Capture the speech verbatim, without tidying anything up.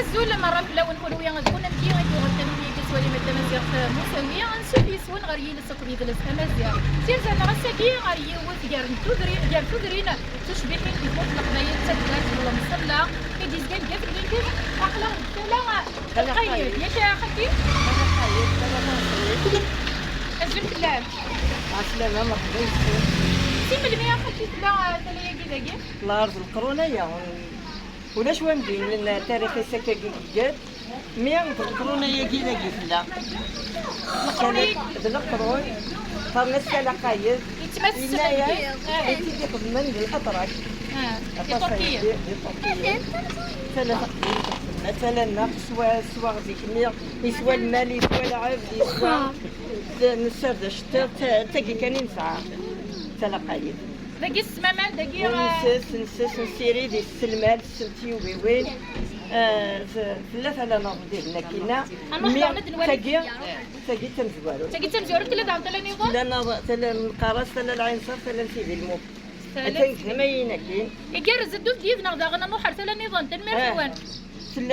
Azul merra fell-awen kunwi d kunnemti i yuɣen tanumi i tettwalim tamaziɣt n usawi. Ansuf yes-wen ɣer yiles akked yidles amaziɣ. Tirza-nneɣ ass-agi ɣer yiwet gar n tudri-, gar tudrin tucbiḥin di tmurt n Leqbayel, d taddart n Lemṣella i d-yezgan deg temdint. Aql-aɣ deg tala Tala Qayed, Qayed. Yak a xalti? Tala Qayed, tala Taṣwit. Azul fell-am. Ɛeslama, merḥba yes-wen. Si melmi a xalti tella, eh, tala-agi dagi? Tella ar d leqrun aya. Ulac wamdin n tarix-is akka i yeggan, mi d leqrun ayagi dagi tella. Leqrun-agi? D leqrun, qqaren-as Tala Qayed. Yettmas Yenna-yas, ah, i t-id-ixedmen d latraq. Ah, aṭas Iṭurkiyen. Ayagi, d Iṭurkiyen. Tala taqdimt, tala-nneɣ, teswa, teswa zik-nni, yeswa lmal, yeswa lɛebd, yeswa d-, nessared aceṭṭiḍ, ta-, tagi kan i nesɛa. Tala Qayed. Dagi s tmamal, dagi, eh, nses, nses, nessirid, yesselmal, ssent yubiwin. Eh, t-, tella tala n Rebbi dinna kinna. Anwa mi xedmen ad nwali tagi, tagi d tamezwarut. Tagi d tamezwarut, tella daɣen tala niḍen? Tella naḍ-, tala n Lqaras, tala n Lɛinṣer, tala n Sidi Lmut. Tala n Atan deg tamayin-agi. Igerrez, ddut yid-neɣ daɣen a Muḥer, tala niḍen, tanemmirt-nwen.